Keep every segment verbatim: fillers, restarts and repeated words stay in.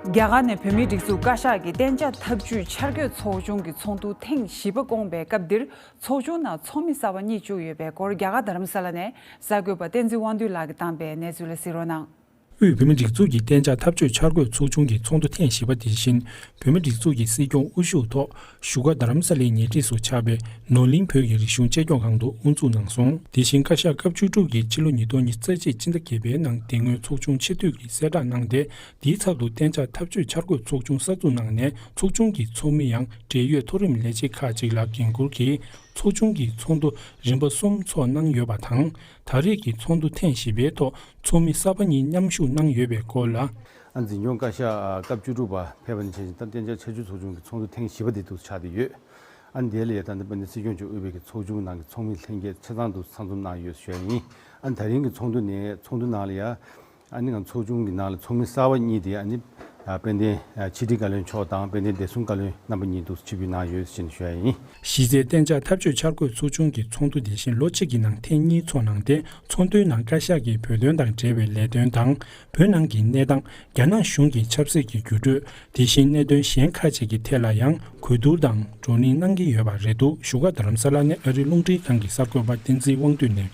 རྒྱ་གར་ནས་བོད་མིའི་སྒྲིག་འཛུགས་བཀའ་ཤག་གི་གཏན་འཇགས་ཐབས་ཇུས་འཆར་འགོད་ཚོགས་ཆུང་གི་ཚོགས་འདུ་ཐེངས་བཞི་པ་བསྐོངས་པའི་སྐབས་འདིར། ཚོགས་ཆུང་ནང་ཚོགས་མི་གསར་པ་གཉིས་བཅུག་ཡོད་པའི་སྐོར། རྒྱ་གར་རྡ་རམ་ས་ལ་ནས་གསར་འགོད་པ་བསྟན་འཛིན་དབང་འདུས་ལགས་ཀྱིས་བཏང་པའི་གནས་ཚུལ་ལ་གཟིགས་རོགས་གནང་། དབུས་བོད་མིའི་སྒྲིག་འཛུགས་ཀྱི་གཏན་འཇགས་ཐབས་ཇུས་འཆར་འགོད་ཚོགས་ཆུང་གི་ཚོགས་འདུ་ཐེངས་བཞི་པ་དེ་བཞིན། བོད་མིའི་སྒྲིག་འཛུགས་ཀྱི་སྲིད་སྐྱོང་དབུ་བཞུགས་ཐོག་བཞུགས་སྒར་རྡ་རམ་ས་ལའི་ཉེ་འཁྲིས་སུ་ཆགས་པའི་ནོར་གླིང་བོད་ཀྱི་རིག་གཞུང་གཅེས་སྐྱོང་ཁང་དུ་དབུ་འཛུགས་གནང་སོང་། དེ་བཞིན་བཀའ་ཤག་སྐབས་བཅུ་དྲུག་གིས་ཕྱི་ལོ་ཉིས་སྟོང་ཉི་ཤུ་རྩ་གཅིག་ཕྱི་ཟླ་བརྒྱད་པའི་ནང་དེ་སྔོན་ཚོགས་ཆུང་ཆེ་བསྟོད་ཀྱི་གསལ་བསྒྲགས་གནང་སྟེ། དེའི་ཚབ་ཏུ་གཏན་འཇགས་ཐབས་ཇུས་འཆར་འགོད་ཚོགས་ཆུང་གསར་འཛུགས་གནང་ནས། ཚོགས་ཆུང་གི་ཚོགས་མི་ཡང་འབྲེལ་ཡོད་མཐོ་རིམ་ལས་བྱེད་ཁག་ཅིག་ལ་འགན་འཁུར་གྱིས་ཚོགས་ཆུང་གི་ཚོགས་འདུ་རིམ་པ་གསུམ་ཚོགས་གནང་ཡོད་པ་དང་། ད་རེས་ཀྱི་ཚོགས་འདུ་ཐེངས་བཞི་པའི་ཐོག་ཚོགས་མི་གསར་པ་གཉིས་མཉམ་ཞུགས་གནང་ཡོད་པའི་སྐོར་ལ། ཨ། འཛིན་སྐྱོང་བཀའ་ཤག་སྐབས་བཅུ་དྲུག་པ་ཕེབས་པ་ནས་བྱས་ཤིང་། ད་གཏན་འཇགས་ཆར་ཆུ་ཚོགས་ཆུང་གི་ཚོགས་འདུ་ཐེངས་བཞི་པ་དེ་འདུག་ཆགས་བསྡད་ཡོད། ཨ་ནི་དེ་ལ་ཡ་ད་ནི་དཔལ་ལྡན་སྲིད་སྐྱོང་མཆོག་དབུས་པའི་གི་ཚོགས་ཆུང་ནང་གི་ཚོགས་མི་ལྷན་རྒྱས་ཆ་ཚང་དུ་ཚང་འཛོམས་གནང་ཡོད་ཞུ་ཡ་ཡིན། ཨ་ནི་ད་རིང་གི་ཚོགས་འདུ་ནས་ཚོགས་འདུ་ནང་ལ་ཡ། ཨ་ནི་ང་ཚོགས་ཆུང་གི་ནང་ལ་ཚོགས་མི་གསར་པ་གཉིས་དེ། ཨ་ནི་དཔལ་ལྡན་ཕྱི་དྲིལ་བཀའ་བློན་མཆོག་དང་དཔལ་ལྡན་བདེ་སྲུང་བཀའ་བློན་རྣམ་པ་གཉིས་འདུག་ཕྱིར་འབུད་གནང་ཡོད་ཅེས་ཞུ་ཡ་ཡིན། གཞི་རྩའི་གཏན་འཇགས་ཐབས་ཇུས་འཆར་འགོད་ཚོགས་ཆུང་གི་ཚོགས་འདུ་དེ་བཞིན་ལོ་གཅིག་གི་ནང་ཐེངས་གཉིས་ཚོགས་གནང་སྟེ། ཚོགས་འདུའི་ནང་བཀའ་ཤག་གིས་བོད་དོན་དང་འབྲེལ་བའི་ལས་དོན་དང་། བོད་ནང་གི་གནས་སྟངས། རྒྱ་ནག་གཞུང་གི་ཆབ་སྲིད་ཀྱི་འགྱུར་འགྲོས། དེ་བཞིན་གནད་དོན་གཞན་ཁག་ཅིག་གི་ཐད་ལ་ཡང་གོ་བསྡུར་དང་བགྲོ་གླེང་གནང་གི་ཡོད་པ་རེད་འདུག་བཞུགས་སྒར་རྡ་རམ་ས་ལ་ནས་ཨ་རིའི་རླུང་འཕྲིན་ཁང་གི་གསར་འགོད་པ་བསྟན་འཛིན་དབང་འདུས་ནས།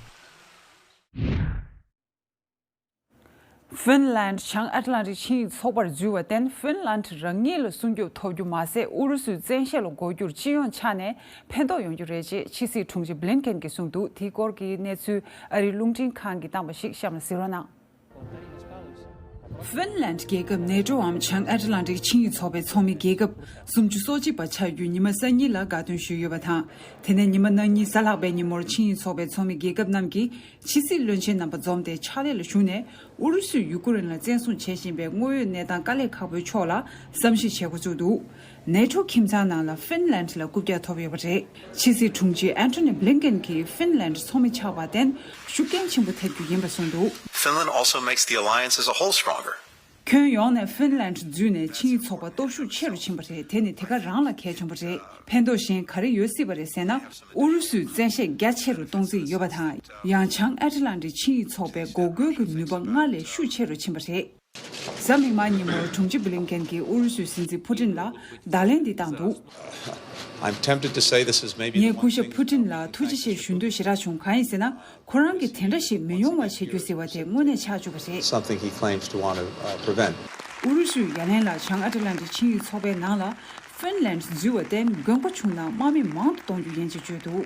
ཧྥིན་ལན། བྱང་ཨེཊ་ལན་ཊིག་ཆིངས་ཡིག་ཚོགས་པར་འཛུལ་བར་བརྟེན། ཧྥིན་ལན་རང་ཉིད་ལ་སྲུང་སྐྱོབ་ཐོབ་རྒྱུ་མ་ཟད། ཨུ་རུ་སུའི་བཙན་ཤེད་ལ་མགོ་སྒྱུར་སྤྱི་ཡོངས་ཆ་ནས་ཕན་ཐོགས་ཡོང་རྒྱུ་རེད་ཅེས་ཕྱི་སྲིད་དྲུང་ཆེ་བྷི་ལིན་ཀེན་གྱིས་གསུངས་འདུག་དེའི་སྐོར་གྱི་གནས་ཚུལ་ཨ་རིའི་རླུང་འཕྲིན་ཁང་གིས་བཏང་བ་ཞིག་གཤམ་ལ་གཟིགས་རོགས་གནང་། ཧྥིན་ལན་རྒྱལ་ཁབ་ནེ་ཊོའམ་བྱང་ཨེཊ་ལན་ཊིག་ཆིངས་ཡིག་ཚོགས་པའི་ཚོགས་མི་རྒྱལ་ཁབ་སུམ་ཅུ་སོ་གཅིག་པ་ཆགས་རྒྱུའི་ཉི་མ་གསར་རྙིང་ལ་དགའ་སྟོན་ཞུས་ཡོད་པ་དང་། དེ་ནས་ཉི་མ་ན་ནིང་གཟའ་ལྷག་པའི་ཉིན་མོར་ཆིངས་ཡིག་ཚོགས་པའི་ཚོགས་མི་རྒྱལ་ཁབ་རྣམས་ཀྱིས་ཕྱི་སྲིད་བློན་ཆེན་རྣམ་པ་འཛོམས་ཏེ་ཕྱག་ལས་ལ་ཞུགས་ནས། ཨུ་རུ་སུས་ཡུ་ཀེ་རེན་ལ་བཙན་བཟུང་བྱེད་བཞིན་པའི་དངོས་ཡོད་གནས་སྟངས་དཀའ་ལས་ཁག་པོའི་ཕྱོགས་ལ་བསམ་གཞིག་བྱེད་འགོ་བཙུགས་འདུག་ནེ་ཊོ་ཁྱིམ་ཚང་ནང་ལ་ཧྥིན་ལན་ལ་རྐུབ་བཀྱག་ཐོབ་ཡོད་པ་རེད། ཕྱི་སྲིད་དྲུང་ཆེ་ཨན་ཐོ་ནི་བྷི་ལིན་ཀེན་གྱིས་ཧྥིན་ལན་ཚོགས་མི་ཆགས་པར་བརྟེན་ཤུགས་རྐྱེན་ཆེན་པོ་ཐེབས་རྒྱུ་ཡིན་པ་གསུངས་འདུག Finland also makes the alliance as a whole stronger. ཁྱོན་ཡོངས་ནས་ཧྥིན་ལན་འཛུལ་ནས་ཆིངས་ཡིག་ཚོགས་པ་སྟོབས་ཤུགས་ཆེ་རུ་ཕྱིན་པ་རེད། དེ་ནི་དེ་ག་རང་ལ་གལ་ཆེན་པོ་རེད། ཕན་ཐོགས་གཞན་ག་རེ་ཡོད་སྲིད་པ་རེད་ཟེར་ན། ཨུ་རུ་སུས་བཙན་ཤེད་རྒྱ་ཆེ་རུ་གཏོང་རྩིས་ཡོད་པ་དང་། ཡང་བྱང་ཨེཊ་ལན་ཊིག་ཆིངས་ཡིག་ཚོགས་པའི་འགོག་རྒོལ་གྱི་ནུས་པ་སྔར་ལས་ཤུགས་ཆེ་རུ་ཕྱིན་པ་རེད། གཟའ་མིག་དམར་ཉིན་མོར་དྲུང་ཆེ་བྷི་ལིན་ཀེན་གྱིས་ཨུ་རུ་སུའི་སྲིད་འཛིན་ཕུ་ཏིན་ལ་བརྡ་ལན་འདི་བཏང་འདུག I'm tempted to say this is maybe ངས་སྐུ་ཞབས་ཕུ་ཏིན་ལ་ཐུགས་རྗེ་ཆེ་ཞུ་འདོད་ཞེ་དྲག་བྱུང་། གང་ཡིན་ཟེར་ན། ཁོ་རང་གིས་དེ་འདྲ་ཞིག་མི་ཡོང་བ་བྱེད་རྒྱུ་ཟེར་བ་དེ་དངོས་གནས་ཆགས་བཅུག་པ་རེད། Something he claims to want to, uh, prevent. ཨུ་རུ་སུས་ཡ་ལན་ལ་བྱང་ཨ་ཊ་ལན་ཊིག་ཆིངས་ཡིག་ཚོགས་པའི་ནང་ལ་ཧྥིན་ལན་འཛུལ་བར་བརྟེན། དགོན་པ་ཆུང་ནང་དམག་མི་མང་དུ་གཏོང་རྒྱུ་ཡིན་ཅེས་བརྗོད་འདུག་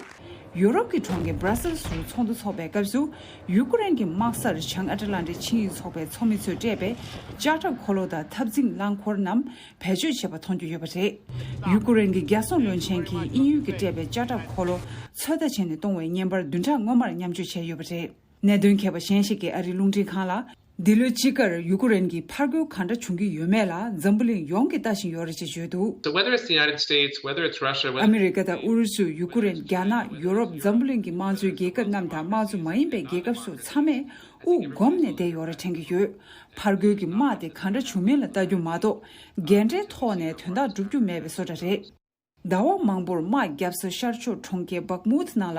ཡུ་རོབ་ཀྱི་གྲོང་ཁྱེར་སྦྲ་སེལ་སུ་ཚོགས་འདུ་འཚོགས་པའི་སྐབས་སུ། ཡུ་ཀེ་རེན་གྱི་དམག་སར་བྱང་ཨ་ཊ་ལན་ཊིག་ཆིངས་ཡིག་ཚོགས་པའི་ཚོགས་མི་ཚོས་སྤྲད་པའི་ལྕགས་ཁྲབ་འཁོར་ལོ་དང་འཐབ་འཛིང་རླངས་འཁོར་རྣམས་བེད་སྤྱོད་བྱས་པ་མཐོང་རྒྱུ་ཡོད་པ་རེད། ཡུ་ཀེ་རེན་གྱི་རྒྱལ་སྲུང་བློན་ཆེན་གྱིས་དབྱིན་ཡུལ་གྱིས་སྤྲད་པའི་ལྕགས་ཁྲབ་འཁོར་ལོ་ཚོད་ལྟ་བྱས་ནས་གཏོང་བའི་བརྙན་པར་བདུན་ཕྲག་སྔོན་མར་མཉམ་སྤྱོད་བྱས་ཡོད་པ་རེད། གནད་དོན་མཁས་པ་གཞན་ཞིག་གིས་ཨ་རིའི་རླུང་འཕྲིན་ཁང་ལ། འདི་ལོའི་དཔྱིད་ཀར་ཡུ་ཀེ་རེན་གྱིས་ཕར་རྒོལ་གང་འདྲ་བྱུང་གི་ཡོད་མེད་ལ་འཛམ་བུ་གླིང་ཡོངས་ཀྱིས་ལྟ་བཞིན་ཡོད་རེད་ཅེས་བརྗོད་འདུག So whether it's the United States, whether it's Russia, whether ཨ་མི་རི་ཀ་དང་ཨུ་རུ་སུ། ཡུ་ཀེ་རེན། རྒྱ་ནག་ཡུ་རོབ། འཛམ་བུ་གླིང་གི་དམངས་གཙོའི་རྒྱལ་ཁབ་རྣམས་དང་དམངས་གཙོ་མ་ཡིན་པའི་རྒྱལ་ཁབ་སོགས་ཚང་མས་དབུགས་སྒོམ་ནས་བསྡད་ཡོད་རེད་དྲན་གྱི་ཡོད། ཕར་རྒོལ་གྱི་དམག་དེ་གང་འདྲ་བྱུང་མིན་ལ་ལྟ་རྒྱུ་མ་གཏོགས། འགན་འཁྲིའི་ཐོག་ནས་དོན་དག་སྒྲུབ་རྒྱུ་མེད་པའི་བཟོ་འདྲ་རེད། ཟླ་བ་མང་པོར་དམག་བརྒྱབ་ས་ཤར་ཕྱོགས་གྲོང་ཁྱེར་བག་མུད་ནང་ལ་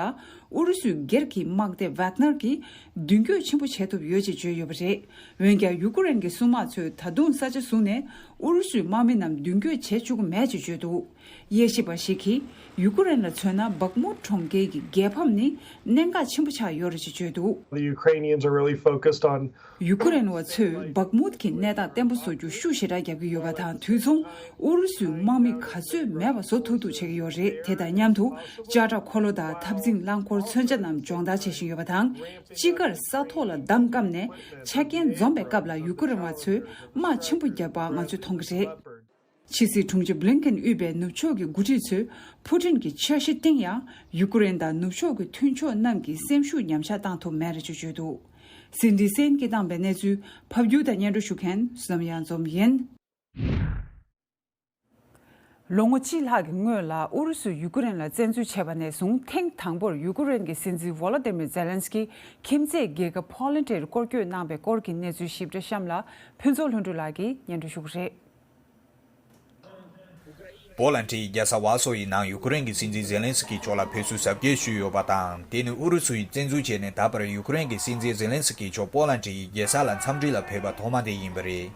ཨུ་རུ་སུའི་སྒེར་གྱི་དམག་སྡེ་ཝག་ནར་གྱིས་མདུན་སྐྱོད་ཆེན་པོ་བྱེད་ཐུབ་ཡོད་ཅེས་བརྗོད་ཡོད་པ་རེད། འོན་ཀྱང་ཡུ་ཀེ་རེན་གྱི་སྲུང་དམག་ཚོས་ད་དུང་ས་ཆ་བཟུང་ནས་ཨུ་རུ་སུའི་དམག་མི་རྣམས་མདུན་སྐྱོད་བྱེད་བཅུག་གི་མེད་ཅེས་བརྗོད་འདུག་དབྱེ་ཞིབ་པ་ཞིག་གིས་ཡུ་ཀེ་རེན་ལ་མཚོན་ན་བག་མུད་གྲོང་ཁྱེར་གྱི་རྒྱལ་ཕམ་ནི་གནད་འགག་ཆེན་པོ་ཆགས་ཡོད་རེད་ཅེས་བརྗོད་འདུག The Ukrainians are really focused on ཡུ་ཀེ་རེན་བ་ཚོས་བག་མུད་ཀྱི་གནས་སྟངས་བརྟན་པོ་བཟོ་རྒྱུར་ཤུགས་ཞེ་དྲག་བརྒྱབ་ཀྱི་ཡོད་པ་དང་། དུས་མཚུངས་ཨུ་རུ་སུའི་དམག་མི་ག་ཚོད་མེད་པ་བཟོ་ཐུབ་ཐུབ་བྱེད་ཀྱི་ཡོད་རེད། དེ་དང་མཉམ་དུ་ལྕགས་ཁྲབ་འཁོར་ལོ་དང་འཐབ་འཛིང་རླངས་འཁོར་མཚོན་ཆ་རྣམས་སྦྱོང་བརྡར་བྱེད་བཞིན་ཡོད་པ་དང་། དཔྱིད་ཀར་ས་ཐོག་ལ་འདམ་བསྐམས་ནས་ཆ་རྐྱེན་འཛོམས་པའི་སྐབས་ལ་ཡུ་ཀེ་རེན་བ་ཚོས་དམག་ཆེན་པོ་བརྒྱབ་པ་ང་ཚོས་མཐོང་གི་རེད། ཕྱི་སྲིད་དྲུང་ཆེ་བྷི་ལིན་ཀེན་དབུས་པའི་ནུབ་ཕྱོགས་ཀྱི་འགོ་ཁྲིད་ཚོས་ཕུ་ཏིན་གྱི་འཆར་གཞི་སྟེང་ཡང་ཡུ་ཀེ་རེན་དང་ནུབ་ཕྱོགས་ཀྱི་མཐུན་ཕྱོགས་རྣམས་ཀྱིས་སེམས་ཤུགས་ཉམས་ཆག་བཏང་ཐུབ་མེད་རེད་ཅེས་བརྗོད་འདུག་སིན་ཌི་སེན་གྱིས་བཏང་པའི་གནས་ཚུལ་ཕབ་སྒྱུར་དང་སྙན་སྒྲོན་ཞུ་མཁན་བསོད་ནམས་གཡང་འཛོམས་ཡིན། ལོ་ངོ་གཅིག་ལྷག་གི་སྔོན་ལ་ཨུ་རུ་སུས་ཡུ་ཀེ་རེན་ལ་བཙན་འཛུལ་བྱས་པ་ནས་བཟུང་ཐེངས་དང་པོར་ཡུ་ཀེ་རེན་གྱི་སྲིད་འཛིན་ཝོ་ལོ་ཏི་མིར་ཛེ་ལན་སི་ཀི་ཁྱིམ་མཚེས་རྒྱལ་ཁབ་ཕོ་ལན་ཌིར་སྐོར་སྐྱོད་གནང་པའི་སྐོར་གྱི་གནས་ཚུལ་ཞིབ་ཕྲ་གཤམ་ལ་ཕུན་ཚོགས་ལྷུན་གྲུབ་ལགས་ཀྱིས་སྙན་སྒྲོན་ཞུ་གི་རེད། པོ་ལན་ཌིའི་རྒྱལ་ས་ཝར་སོ་ཡི་ནང་ཡུ་ཀེ་རེན་གྱི་སྲིད་འཛིན་ཛེ་ལན་སི་ཀི་མཆོག་ལ་ཕེབས་བསུ་གཟབ་རྒྱས་ཞུས་ཡོད་པ་དང་། དེ་ནི་ཨུ་རུ་སུ་ཡིས་བཙན་འཛུལ་བྱས་ནས་ད་བར་ཡུ་ཀེ་རེན་གྱི་སྲིད་འཛིན་ཛེ་ལན་སི་ཀི་མཆོག་པོ་ལན་ཌི་ཡི་རྒྱལ་ས་ལ་འཚམས་འདྲི་ལ་ཕེབས་པ་ཐོག་མ་དེ་ཡིན་པ་རེད།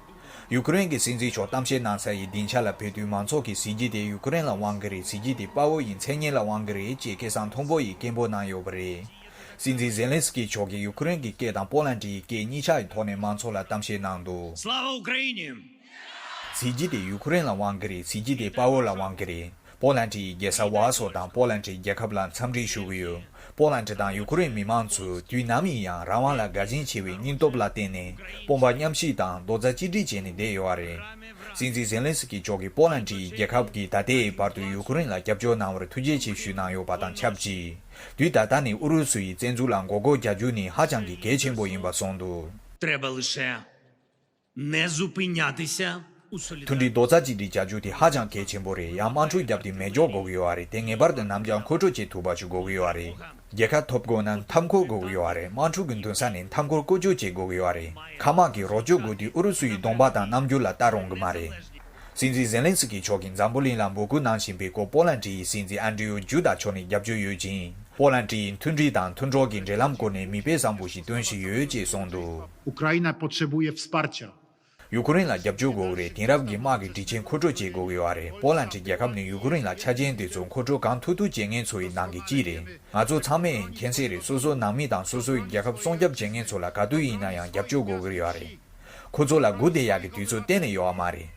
ཡུ་ཀེ་རེན་གྱི་སྲིད་འཛིན་མཆོག་གཏམ་བཤད་གནང་ས་ཡི་སྡིངས་ཆ་ལ་ཕེབས་དུས་མང་ཚོགས་ཀྱིས་གཟི་བརྗིད་དེ་ཡུ་ཀེ་རེན་ལ་དབང་གི་རེད། གཟི་བརྗིད་དེ་དཔའ་བོ་ཡི་མཚན་སྙན་ལ་དབང་གི་རེད་ཅེས་སྐད་གསང་མཐོན་པོ་ཡིས་སྐད་འབོད་གནང་ཡོད་པ་རེད། སྲིད་འཛིན་ཟེ་ལན་སི་ཀི་མཆོག་གིས་ཡུ་ཀེ་རེན་གྱི་སྐད་དང་པོ་ལན་ཌི་ཡི་སྐད་གཉིས་ཆ་ཡི་ཐོག་ནས་མང་ཚོགས་ལ་གཏམ་བཤད་གནང་འདུག Слава Україні! གཟི་བརྗིད་དེ་ཡུ་ཀེ་རེན་ལ་དབང་གི་རེད། གཟི་བརྗིད་དེ་དཔའ་བོ་ལ་དབང་གི་རེད། པོ་ལན་ཌི་ཡི་རྒྱལ་ས་ཝར་སོ་དང་པོ་ལན་ཌི་རྒྱལ་ཁབ་ལ་འཚམས་འདྲི་ཞུ་གི་ཡོད། པོ་ལན་ཌི་དང་ཡུ་ཀེ་རེན་མི་མང་ཚོས་དུས་ནམ་ཡིན་ཡང་རང་དབང་ལ་དགའ་ཞེན་ཆེ་བའི་སྙིང་སྟོབས་ལ་བརྟེན་ནས་དཔུང་པ་མཉམ་གཤིབ་དང་རྡོག་རྩ་གཅིག་སྒྲིལ་བྱས་ནས་བསྡད་ཡོད་པ་རེད། སྲིད་འཛིན་ཟེ་ལན་སི་ཀི་མཆོག་གིས་པོ་ལན་ཌི་ཡི་རྒྱལ་ཁབ་ཀྱིས་ད་ལྟའི་བར་དུ་ཡུ་ཀེ་རེན་ལ་རྒྱབ་སྐྱོར་གནང་བར་ཐུགས་རྗེ་ཆེ་ཞུས་གནང་ཡོད་པ་དང་ཆབས་ཅིག་དུས་ད་ལྟ་ནས་ཨུ་རུ་སུ་ཡི་བཙན་འཛུལ་ལ་མགོ་སྐོར་རྒྱག་རྒྱུ་ནི་ཧ་ཅང་གི་གལ་ཆེན་པོ་ཡིན་པ་གསུངས་འདུག Треба лише не зупинятися у солідарності. མཐུན་སྒྲིལ་རྡོག་རྩ་གཅིག་སྒྲིལ་བྱ་རྒྱུ་དེ་ཧ་ཅང་གལ་ཆེན་པོ་རེད། ཡང་དམག་འཁྲུག་བརྒྱབ་སྟེ་མེད་འཇོག་དགོས་ཀྱི་ཡོད་རེད། དེ་ངེས་པར་དུ་ནམ་ཡང་མཁོ་སྤྲོད་བྱེད་ཐུབ་པ་ཞིག་དགོས་ཀྱི་ཡོད་རེད། རྒྱལ་ཁ་ཐོབ་དགོས་ན་མཐའ་འཁོར་དགོས་ཀྱི་ཡོད་རེད། དམག་འཁྲུག་གི་མདུན་ས་ནས་མཐའ་འཁོར་བཀོལ་སྤྱོད་བྱེད་དགོས་ཀྱི་ཡོད་རེད། མཁའ་དམག་གིས་རོགས་སྐྱོར་དགོས་དུས་ཨུ་རུ་སུ་ཡི་གདོང་པ་དང་རྣམ་འགྱུར་ལ་ལྟ་རུང་གི་མ་རེད། སྲིད་འཛིན་ཟེ་ལན་སི་ཀི་མཆོག་གིས་འཛམ་བུ་གླིང་ལ་འབོད་སྐུལ་གནང་བཞིན་པའི་སྐོར་པོ་ལན་ཌི་ཡི་སྲིད་འཛིན་ཨན་ཌྲི་ཡུ་ཇུ་ཌ་མཆོག་ནས་རྒྱབ་སྐྱོར་ཡོད་ཅིང་། པོ་ལན་ཌི་ཡིས་མཐུན་སྒྲིལ་དང་མཐུན་གྲོགས་ཀྱི་འབྲེལ་ལམ་སྐོར་ནས་མིག་དཔེ་བཟང་པོ་ཞིག་སྟོན་བཞིན་ཡོད་ཅེས་གསུངས་འདུག Ukraina potrzebuje wsparcia. ཡུ་ཀེ་རེན་ལ་རྒྱབ་སྐྱོར་དགོས་ཀྱི་རེད། དེང་རབས་ཀྱི་དམག་གི་སྒྲིག་ཆས་མཁོ་སྤྲོད་བྱེད་དགོས་ཀྱི་ཡོད་རེད། པོ་ལན་ཌི་རྒྱལ་ཁབ་ནས་ཡུ་ཀེ་རེན་ལ་ཆ་རྐྱེན་དེ་ཚོ་མཁོ་སྤྲོད་གང་ཐུབ་ཐུབ་བྱེད་མཁན་ཚོ་ཡི་ནང་གི་གཅིག་རེད། ང་ཚོ་ཚང་མས་མཁྱེན་གསལ་རེད། སོ་སོའི་ནང་མི་དང་སོ་སོའི་རྒྱལ་ཁབ་སྲུང་སྐྱོབ་བྱེད་མཁན་ཚོ་ལ་ག་དུས་ཡིན་ན་ཡང་རྒྱབ་སྐྱོར་དགོས་ཀྱི་ཡོད་རེད། ཁོ་ཚོ་ལ་སྒུག་བསྡད་ཡག་གི་དུས་ཚོད་གཏན་ནས་ཡོད་པ་མ་རེད།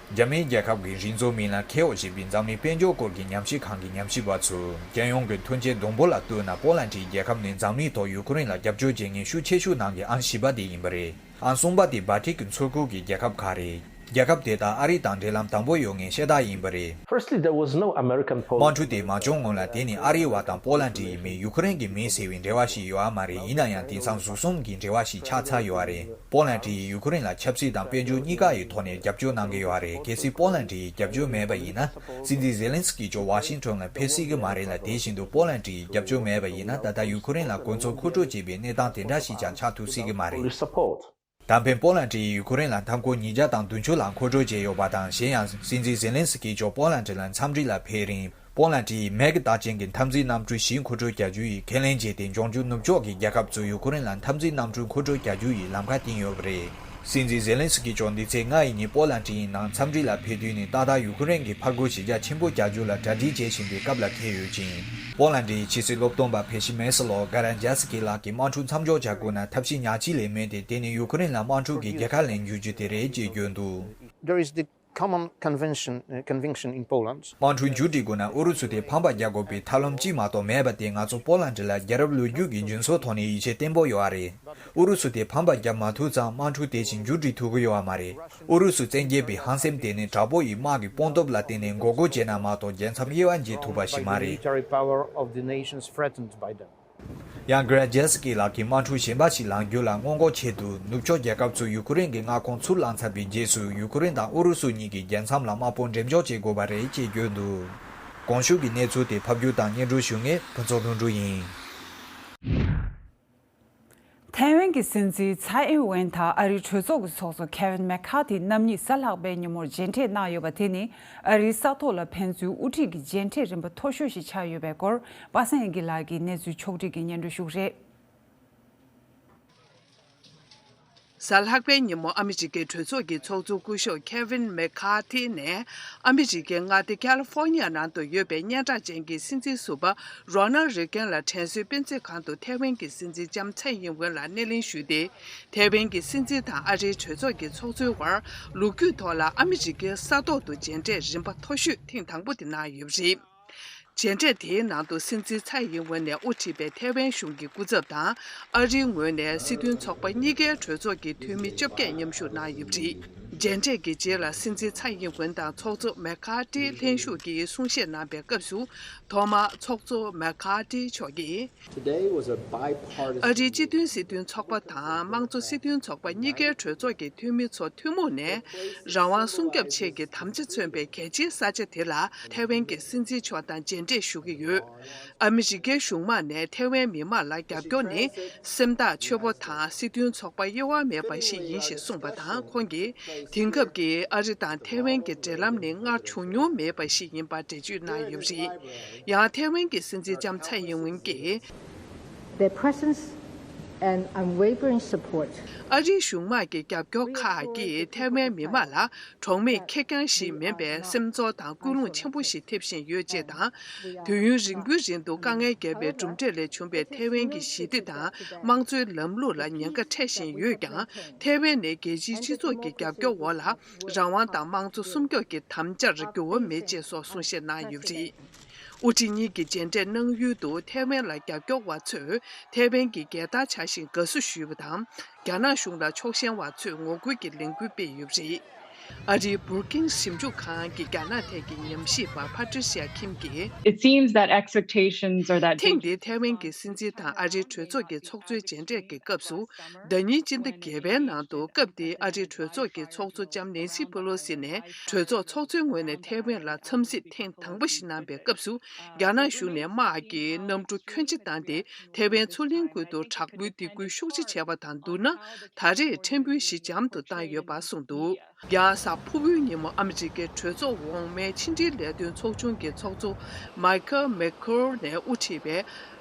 རྒྱ་མིའི་རྒྱལ་ཁབ་ཀྱི་རིག་མཛོད་མིག་ལམ་ཁེའོ་ཞེས་པའི་འཛམ་གླིང་དཔལ་འབྱོར་སྐོར་གྱི་ཉམས་ཞིབ་ཁང་གི་ཉམས་ཞིབ་པ་ཚོས་རྒྱལ་ཡོངས་ཀྱི་ཐོན་སྐྱེད་བསྡོམས་འབོར་ལ་ལྟོས་ན་པོ་ལན་ཌིའི་རྒྱལ་ཁབ་ནི་འཛམ་གླིང་ཐོག་ཡུ་ཀེ་རེན་ལ་རྒྱབ་སྐྱོར་བྱེད་མཁན་ཤུགས་ཆེ་ཤོས་ནང་གི་ཨང་བཞི་པ་དེ་ཡིན་པ་རེད། ཨང་གསུམ་པ་དེ་སྦལ་ཏིག་གི་མཚོ་ཁུལ་གྱི་རྒྱལ་ཁབ་ཁག་རེད། རྒྱལ་ཁབ་དེ་དག་ཨ་རི་དང་འབྲེལ་ལམ་དམ་པོ་ཡོད་མཁན་ཤ་སྟག་ཡིན་པ་རེད། Firstly, there was no American policy. དམག་འཁྲུག་དེ་མ་བྱུང་སྔོན་ལ་དེ་ནི་ཨ་རི་བ་དང་པོ་ལན་ཌི་ཡི་མི་ཡུ་ཀེ་རེན་གྱི་མི་ཟེར་བའི་འབྲེལ་བ་ཞིག་ཡོད་པ་མ་རེད། ཡིན་ན་ཡང་དེང་སང་གཟུགས་གསུམ་གྱི་འབྲེལ་བ་ཞིག་ཆགས་ཚར་ཡོད་པ་རེད། པོ་ལན་ཌི་ཡིས་ཡུ་ཀེ་རེན་ལ་ཆབ་སྲིད་དང་དཔལ་འབྱོར་གཉིས་ཀ་ཡི་ཐོག་ནས་རྒྱབ་སྐྱོར་གནང་གི་ཡོད་པ་རེད། གལ་སྲིད་པོ་ལན་ཌི་ཡིས་རྒྱབ་སྐྱོར་མེད་པ་ཡིན་ན། སྲིད་འཛིན་ཟེ་ལན་སི་ཀི་མཆོག་ཝ་ཤིང་ཊོན་ལ་ཕེབས་སྲིད་ཀྱི་མ་རེད་ལ། དེ་བཞིན་དུ་པོ་ལན་ཌི་ཡིས་རྒྱབ་སྐྱོར་མེད་པ་ཡིན་ན། ད་ལྟ་ཡུ་ཀེ་རེན་ལ་དགོས་མཚོན་མཁོ་སྤྲོད་བྱེད་པའི་གནས་སྟངས་དེ་འདྲ་ཞིག་ཀྱང་ཆགས་ཐུབ་སྲིད་ཀྱི་མ་རེད། Fully support. ད་ཕན་པོ་ལན་ཌི་ཡིས་ཡུ་ཀེ་རེན་ལ་མཐའ་འཁོར་ཉིས་བརྒྱ་དང་བདུན་ཅུ་ལ་མཁོ་སྤྲོད་བྱས་ཡོད་པ་དང་། གཞན་ཡང་སྲིད་འཛིན་ཟེ་ལན་སི་ཀི་མཆོག་པོ་ལན་ཌི་ལ་འཚམས་འདྲི་ལ་ཕེབས་རིང་། པོ་ལན་ཌི་ཡིས་མེག་རྟགས་ཅན་གྱི་འཐབ་འཛིང་གནམ་གྲུ་བཞི་མཁོ་སྤྲོད་བྱ་རྒྱུ་ཡི་ཁས་ལེན་བྱས་ཏེ། འབྱུང་འགྱུར་ནུབ་ཕྱོགས་ཀྱི་རྒྱལ་ཁབ་ཚོས་ཡུ་ཀེ་རེན་ལ་འཐབ་འཛིང་གནམ་གྲུ་མཁོ་སྤྲོད་བྱ་རྒྱུ་ཡི་ལམ་ཁ་བཏིང་ཡོད་པ་རེད། སྲིད་འཛིན་ཟེ་ལན་སི་ཀི་མཆོག་འདི་ཚེས་ལྔ་ཡི་ཉིན་པོ་ལན་ཌི་ཡི་ནང་འཚམས་འདྲི་ལ་ཕེབས་དུས་ནི་ཏག་ཏག་ཡུ་ཀེ་རེན་གྱི་ཕར་རྒོལ་གཞི་རྒྱ་ཆེན་པོ་རྒྱག་རྒྱུ་ལ་གྲ་སྒྲིག་བྱེད་བཞིན་པའི་སྐབས་ལ་འཁེལ་ཡོད་ཅིང་། པོ་ལན་ཌི་ཡི་ཕྱི་སྲིད་སློབ་སྟོན་པ་ཕེ་ཤི་མེ་སི་ལོ་གྷ་རན་ཇཱ་སི་ཀི་ལགས་ཀྱིས་དམག་འཁྲུག་མཚམས་འཇོག་བྱ་དགོས་ན་ཐབས་ཤེས་ཉག་གཅིག་ལས་མེད་དེ། དེ་ནི་ཡུ་ཀེ་རེན་ལ་དམག་འཁྲུག་གི་རྒྱལ་ཁ་ལེན་རྒྱུ་ཅིག་དེ་རེད་ཅེས་བརྗོད་འདུག There is the common convention, uh, conviction in Poland. དམག་འཁྲུག་མཇུག་སྒྲིལ་དགོས་ན་ཨུ་རུ་སུ་དེ་ཕམ་པ་རྒྱག་དགོས་པའི་ཐབས་ལམ་གཅིག་མ་གཏོགས་མེད་པ་དེ། ང་ཚོ་པོ་ལན་ཌི་ལ་རྒྱལ་རབས་ལོ་རྒྱུས་ཀྱི་རྒྱུན་སྲོལ་ཐོག་ནས་ཡིད་ཆེས་བརྟན་པོ་ཡོད་པ་རེད། ཨུ་རུ་སུ་དེ་ཕམ་པ་རྒྱག་མ་ཐུབ་ཙང་དམག་འཁྲུག་དེ་བཞིན་མཇུག་སྒྲིལ་ཐུབ་ཀྱི་ཡོད་པ་མ་རེད། ཨུ་རུ་སུ་བཙན་རྒྱལ་པའི་ཧང་སེམས་དེ་ནི་དྲག་པོ་ཡི་དམག་གི་དཔུང་སྟོབས་ལ་བརྟེན་ནས་མགོ་སྐོར་བྱས་ན་མ་གཏོགས་རྒྱལ་མཚམས་དབྱེ་བ་འབྱེད་ཐུབ་པ་ཞིག་མ་རེད། Military power of the nations threatened by them. ཡང་གྷ་རན་ཇཱ་སི་ཀི་ལགས་ཀྱིས་དམག་འཁྲུག་གཞན་པ་ཞིག་ལངས་རྒྱུ་ལ་སྔོན་འགོག་ཆེད་དུ། ནུབ་ཕྱོགས་རྒྱལ་ཁབ་ཚོས་ཡུ་ཀེ་རེན་གྱི་མངའ་ཁོངས་ཚུར་བླངས་ཚར་བའི་རྗེས་སུ། ཡུ་ཀེ་རེན་དང་ཨུ་རུ་སུ་གཉིས་ཀྱིས་རྒྱལ་མཚམས་ལ་དམག་དཔུང་འགྲེམས་འཇོག་བྱེད་དགོས་པ་རེད་ཅེས་བརྗོད་འདུག་གོང་ཞུས་ཀྱི་གནས་ཚུལ་དེ་ཕབ་སྒྱུར་དང་སྙན་སྒྲོན་ཞུ་མཁན་ཕུན་ཚོགས་ལྷུན་གྲུབ་ཡིན། ཐའེ་ཝན་གྱི་སྲིད་འཛིན་ཚའེ་ཨིན་ཝེན་དང་ཨ་རིའི་གྲོས་ཚོགས་ཀྱི་ཚོགས་གཙོ་ཁེ་ཝིན་མེ་ཁ་ཐི་རྣམ་གཉིས་གཟའ་ལྷག་པའི་ཉིན་མོར་མཇལ་འཕྲད་གནང་ཡོད་པ་དེ་ནི་ཨ་རིའི་ས་ཐོག་ལ་ཕན་ཚུན་དབུ་ཁྲིད་ཀྱི་མཇལ་འཕྲད་རིམ་པ་མཐོ་ཤོས་ཤིག་ཆགས་ཡོད་པའི་སྐོར། པ་སངས་དབྱངས་སྐྱིད་ལགས་ཀྱིས་གནས་ཚུལ་ཕྱོགས་བསྒྲིགས་ཀྱིས་སྙན་སྒྲོན་ཞུ་གི་རེད། གཟའ་ལྷག་པའི་ཉིན་མོ་ཨ་མི་རི་ཀའི་གྲོས་ཚོགས་ཀྱི་ཚོགས་གཙོ་སྐུ་ཞབས་ཁེ་ཝིན་མེ་ཁ་ཐི་ནས་ཨ་མི་རི་ཀའི་མངའ་སྡེ་ཁ་ལི་ཧྥོ་ནི་ཡ་ནང་དུ་ཡོད་པའི་སྙན་གྲགས་ཅན་གྱི་སྲིད་འཛིན་ཟུར་པ་རོ་ནལ་རེ་གན་ལ་དྲན་གསོའི་སྤུས་ཚད་ཁང་དུ་ཐའེ་ཝན་གྱི་སྲིད་འཛིན་ལྕམ་ཚའེ་ཡིན་ཝེན་ལ་སྣེ་ལེན་ཞུས་ཏེ། ཐའེ་ཝན་གྱི་སྲིད་འཛིན་དང་ཨ་རིའི་གྲོས་ཚོགས་ཀྱི་ཚོགས་གཙོའི་དབར་ལོ་རྒྱུས་ཐོག་ལ་ཨ་མི་རི་ཀའི་ས་ཐོག་ཏུ་མཇལ་འཕྲད་རིམ་པ་མཐོ་ཤོས་ཐེངས་དང་པོ་དེ་གནང་ཡོད་པ་རེད། མཇལ་འཕྲད་དེའི་ནང་དུ་སྲིད་འཛིན་ཚའེ་ཡིན་ཝེན་ནས་དབུ་ཁྲིད་པའི་ཐའེ་ཝན་གཞུང་གི་སྐུ་ཚབ་དང་། ཨ་རིའི་ངོས་ནས་སྲིད་དོན་ཚོགས་པ་གཉིས་ཀའི་གྲོས་ཚོགས་ཀྱི་འཐུས་མི་བཅོ་བརྒྱད་མཉམ་ཞུགས་གནང་ཡོད་པ་རེད། མཇལ་འཕྲད་ཀྱི་རྗེས་ལ་སྲིད་འཛིན་ཚའེ་ཡིན་ཝེན་དང་ཚོགས་གཙོ་མེ་ཁ་ཏི་ལྷན་བཞུགས་ཀྱིས་གསུང་བཤད་གནང་པའི་སྐབས་སུ། ཐོག་མར་ཚོགས་གཙོ་མེ་ཁ་ཏི་མཆོག་གིས། Today was a bipartisan ཨ་རིའི་སྤྱི་མཐུན་སྲིད་དོན་ཚོགས་པ་དང་དམངས་གཙོ་སྲིད་དོན་ཚོགས་པ་གཉིས་ཀའི་གྲོས་ཚོགས་ཀྱི་འཐུས་མི་ཚོ་ཐུན་མོང་ནས་རང་དབང་སྲུང་སྐྱོབ་ཆེད་ཀྱི་དམ་བཅའ་མཚོན་པའི་གལ་ཆེའི་ས་ཆ་དེ་ལ་ཐའེ་ཝན་གྱི་སྲིད་འཛིན་མཆོག་དང་མཇལ་འཕྲད་ཞུ་གི་ཡོད། ཨ་མི་རི་ཀའི་གཞུང་མང་ནས་ཐའེ་ཝན་མི་མང་ལ་རྒྱབ་སྐྱོར་ནི་སེམས་ཐག་ཆོད་པོ་དང་སྲིད་དོན་ཚོགས་པ་དབྱེ་བ་མེད་པ་ཞིག་ཡིན་ཞེས་གསུངས་པ་དང་། ཁོང་གིས་དེང་སྐབས་ཀྱི་ཨ་རི་དང་ཐའེ་ཝན་གྱི་འབྲེལ་ལམ་ནི་སྔར་བྱུང་མྱོང་མེད་པ་ཞིག་ཡིན་པར་འགྲེལ་བརྗོད་གནང་ཡོད་པ་རེད། ཡང་ཐའེ་ཝན་གྱི་སྲིད་འཛིན་ལྕམ་ཚའེ་ཡིན་ཝེན་གྱིས། Their presence and unwavering support. ཨ་རིའི་གཞུང་དམག་གི་རྒྱབ་སྐྱོར་ཁག་གིས་ཐའེ་ཝན་མི་དམངས་ལ་གྲོགས་མེད་ཁེར་རྐྱང་ཞིག་མིན་པའི་སེམས་ཚོར་དང་ཀུན་སློང་ཆེན་པོ་ཞིག་ཐེབས་བཞིན་ཡོད་ཅེས་དང་། དུས་ཡུན་རིང་པོའི་རིང་དུ་དཀའ་ངལ་བརྒྱབ་པའི་གྲུབ་འབྲས་ལས་བྱུང་བའི་ཐའེ་ཝན་གྱི་ཞི་བདེ་དང་དམངས་གཙོའི་ལམ་ལུགས་ལ་ཉེན་ཁ་འཕྲད་བཞིན་ཡོད་ཀྱང་། ཐའེ་ཝན་ནི་རྒྱལ་སྤྱིའི་སྤྱི་ཚོགས་ཀྱི་རྒྱབ་སྐྱོར་འོག་ལ་རང་དབང་དང་དམངས་གཙོ་སྲུང་སྐྱོབ་ཀྱི་དམ་བཅར་འགྱུར་བ་མེད་ཅེས་སོགས་གསུང་བཤད་གནང་ཡོད་པ་རེད། དབུ་ཁྲིད་གཉིས་ཀྱིས་མཇལ་འཕྲད་གནང་ཡུལ་དུ་ཐའེ་ཝན་ལ་རྒྱབ་སྐྱོར་བ་ཚོས་ཐའེ་ཝན་གྱི་རྒྱལ་དར་འཕྱར་བཞིན་དགའ་བསུ་ཞུས་པ་དང་། རྒྱ་ནག་གཞུང་ལ་ཕྱོགས་ཞེན་བ་ཚོས་ངོ་རྒོལ་གྱི་ལས་འགུལ་སྤེལ་ཡོད་པ་རེད། ཨ་རིའི་Brookings་ཞིབ་འཇུག་ཁང་གི་རྒྱ་ནག་ཐད་ཀྱི་ཉམས་ཞིབ་པ་Patricia Kim་གྱིས། It seems that expectations are that ཐེངས་འདིའི་ཐའེ་ཝན་གྱི་སྲིད་འཛིན་དང་ཨ་རིའི་གྲོས་ཚོགས་ཀྱི་ཚོགས་གཙོའི་མཇལ་འཕྲད་ཀྱི་སྐབས་སུ། ཟླ་ཉིན་སྤྱི་ཟླ་བརྒྱད་པའི་ནང་དུ་སྐབས་དེའི་ཨ་རིའི་གྲོས་ཚོགས་ཀྱི་ཚོགས་གཙོ་ལྕམ་Nancy Pelosi་ནས་གྲོས་ཚོགས་ཚོགས་གཙོའི་ངོས་ནས་ཐའེ་ཝན་ལ་འཚམས་གཟིགས་ཐེངས་དང་པོ་ཞིག་གནང་པའི་སྐབས་སུ། རྒྱ་ནག་གཞུང་ནས་དམག་གི་གནམ་གྲུ་ཁྱོན་ཆེ་བཏང་སྟེ་ཐའེ་ཝན་མཚོ་གླིང་ཁུལ་དུ་དྲག་པོའི་སྡིགས་སྐུལ་ཤུགས་ཆེ་བྱས་པ་དང་བསྡུར་ན། ད་རེས་ཕྲན་བུ་ཞི་འཇམ་དུ་བཏང་ཡོད་པ་གསུངས་འདུག་ཡང་གཟའ་ཕུར་བུའི་ཉིན་མོ་ཨ་མི་རི་ཀའི་གྲོས་ཚོགས་འོག་མའི་ཕྱི་འབྲེལ་ལས་དོན་ཚོགས་ཆུང་གི་ཚོགས་གཙོ་Michael McCaul་ནས་དབུ་ཁྲིད་པའི་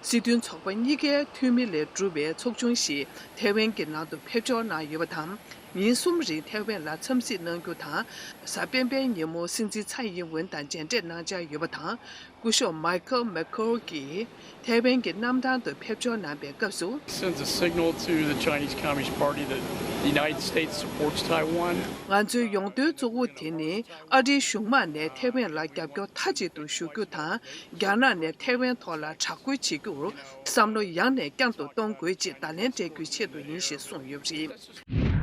སྲིད་དོན་ཚོགས་པ་གཉིས་ཀའི་འཐུས་མི་ལས་གྲུབ་པའི་ཚོགས་ཆུང་ཞིག་ཐའེ་ཝན་གྱི་ནང་དུ་ཕེབས་འབྱོར་གནང་ཡོད་པ་དང་། ཉིན་གསུམ་རིང་ཐའེ་ཝན་ལ་འཚམས་གཟིགས་གནང་རྒྱུ་དང་། གཟའ་སྤེན་པའི་ཉིན་མོ་སྲིད་འཛིན་ཚའེ་ཡིན་ཝེན་དང་མཇལ་འཕྲད་གནང་འཆར་ཡོད་པ་དང་། སྐུ་ཞབས་Michael McCaul་གྱིས་ཐའེ་ཝན་གྱི་གནམ་ཐང་དུ་ཕེབས་འབྱོར་གནང་པའི་སྐབས་སུ། Sends a signal to the Chinese Communist Party that the United States supports Taiwan. ང་ཚོའི་ཡོང་དོན་གཙོ་བོ་དེ་ནི་ཨ་རིའི་གཞུང་དམངས་ནས་ཐའེ་ཝན་ལ་རྒྱབ་སྐྱོར་མཐའ་གཅིག་ཏུ་ཞུ་རྒྱུ་དང་། རྒྱ་ནག་ནས་ཐའེ་ཝན་ཐོག་ལ་དྲག་རྒོལ་བྱེད་རྒྱུར་བསམ་བློ་ཡང་ནས་བསྐྱར་དུ་གཏོང་དགོས་ཅེས་བརྡ་ལན་སྤྲད་རྒྱུའི་ཆེད་དུ་ཡིན་ཞེས་གསུངས་ཡོད་པ་རེད།